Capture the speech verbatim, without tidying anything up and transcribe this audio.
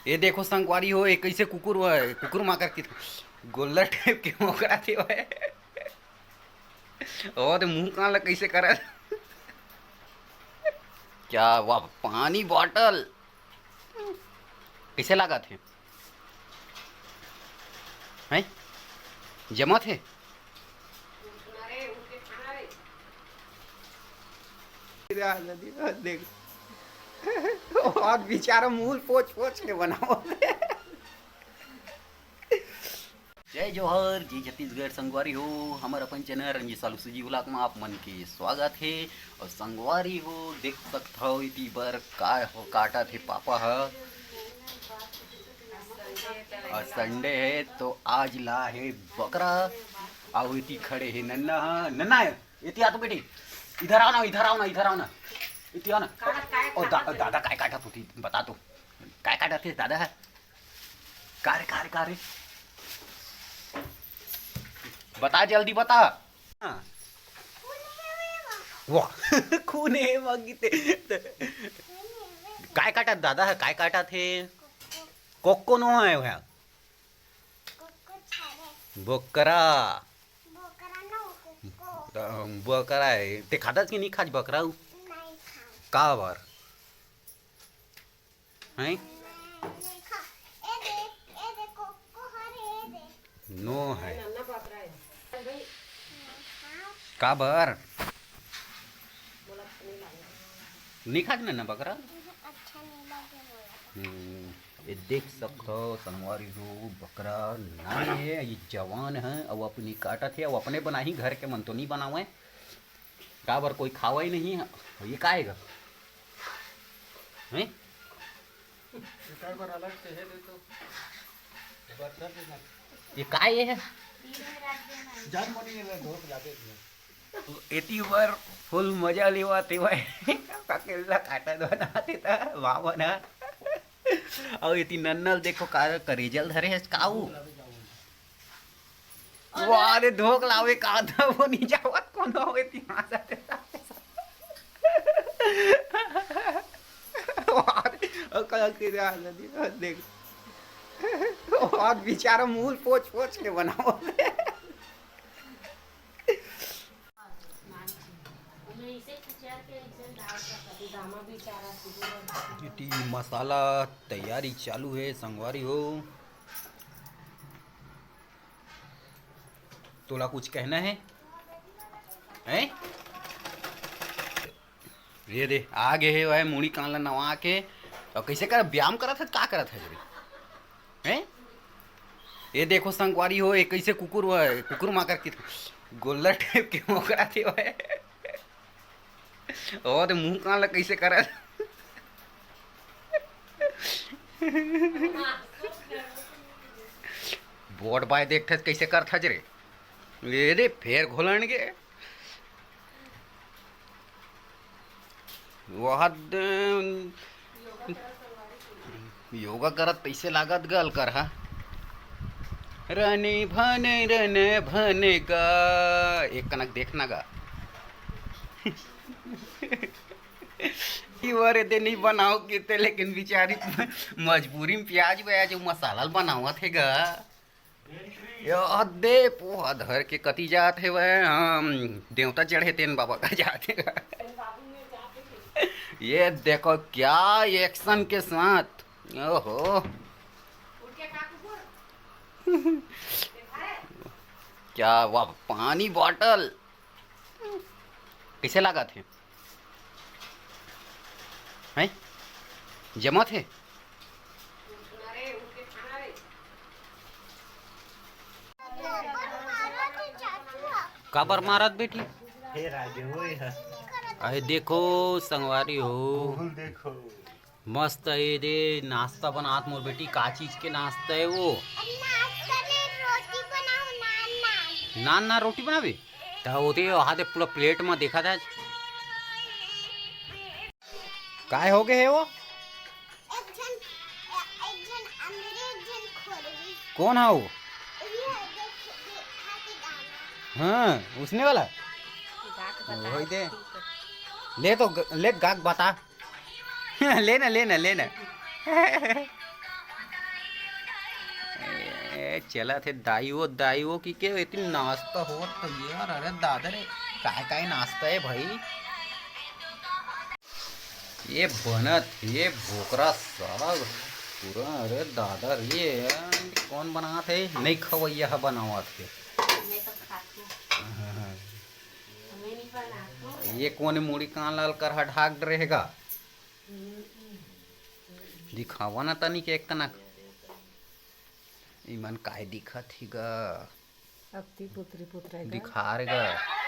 ये देखो संगवारी हो, ये कैसे कुकुर हुआ है, कुकुर माकर की गोल्लर टाइप के मोकरा थे हुआ है। और मुंह कान ला कैसे करत। क्या वाह, पानी बॉटल कैसे लागत हे? हैं? जमत हे? देख, और बेचारा मूल पोछ पोछ के बनावत हे। जय जोहार, जय छत्तीसगढ़ संगवारी हो। हमर अपन चैनल रंजीत सालू सुजी व्लॉग में आप मन के स्वागत हे। और संगवारी हो, देख सकत हव इति बर काय हो काटत हे पापा ह। और संडे हे तो आज ला हे बकरा। अउ इति खड़े हे नन्ना ह, नन्ना हे, इति आ तो बेटी, इधर आओ ना, इधर आओ ना, इधर आओ ना, इति आओ ना। ओ दा-, दादा काय काटत होती बता तो, काय काटत हे दादा ह? का रे, का रे, का रे? बता, जल्दी बता। हाँ। वाह, खून हे मांगी ते। काय काटत दादा ह? काय काटत हे? कोको नो हे वह। बोकरा। बोकरा हे। ते खादस कि नहीं खाज बकरा? का बर? हैं? नो हे। का बर? नहीं खाज ना, ना बकरा? हम्म, ये देख सकत हो संगवारी हो, बकरा नान हे, ये जवान हे, अउ अपने काटत हे, अउ अपने बनाही, घर के मन तो नहीं बनावे। काबर कोई खावा ही नहीं है। ये का हे गा? हैं? एकर बर अलग से हे दे तो। बर्तन भी ना। ये का ये हे? जन्म नहीं है, धोख जाते थे। एती बर फुल मजा लेवा ते भाई। ककेला काटा दो ना ते ता, वाह बना। अउ एती नन्नल देखो का करेजल धरे हे, काऊ? वाह रे, धोख लावे का था, वो नहीं जावत कोनो हवे तिहां से। वाह रे, ओ का के रे, आ जा दी, देख। और बेचारा मूल पोछ पोछ के बनावत हे। इटी मसाला तैयारी चालू हे संगवारी हो। तोला कुछ कहना हे? हैं? ये दे, आ गे हे वह मुड़ी कान ला नवा के। अउ कैसे कर, व्यायाम करत हे, का करत हे रे? हैं? ये देखो संगवारी हो, ये कैसे कुकुर हुआ है, कुकुर माकर की गोल्लर टाइप के मोकरा थे हुआ है। और मुंह कान ला कैसे करत। बोट बाय देखथस कैसे करथस रे। ये दे फेर घोलन के। वह द-, योगा करत तैसे लागत गा अलकर हा। रने भने रने भने गा, एक कनक देखना गा। ई बार एदे नहीं बनाओ किते, लेकिन बेचारी मजबूरी में प्याज व्याज अउ मसाला ल बनावत हे गा। या दे पोहा धर के कति जात हे वह, हम देवता चढ़े तेन बाबा का जात हे। ये देखो क्या एक्शन के साथ, ओहो। क्या वाह, पानी बॉटल कैसे लागत हे? हैं? जमत हे? काबर मारत बेटी? फेर आगे होए ह। अरे देखो संगवारी हो, फूल देखो। मस्त हे दे, नाश्ता बनात मोर बेटी। का चीज के नाश्ता हे वो? नाश्ता में रोटी बनाओ, नान, नान। नान, नान रोटी बनाबे? त ओदे, वहाँ दे पूरा प्लेट में देखा था। काय हो गए हे वो? एक झन, एक झन अंदर, एक झन खोल में। कौन हे वो? ये देख, देखा के गाना। हाँ, उसने वाला? गाक बता वही दे। ठीक है। ले तो ग-, ले गाक बता। ले ना, ले ना, ले ना। चलत हे दाई वो, दाई वो कि के इतनी नाश्ता होत तो यार, अरे दादा रे, काय काय नाश्ता है भाई? ये बनत हे बोकरा साग पूरा। अरे दादा रे, कौन बनात हे? नहीं खवैया ह बनावत हे। मैं तो खाती हूँ। हाँ, हाँ। मैं नहीं बनाती हूँ। ये कोन मुड़ी कान लाल करहा ढाक डरे हे गा? दिखावा ना तनी के एक कनक। इमन काय दिखत ही गा? अक्ति पुत्री पुत्र है गा। दिखा रे गा।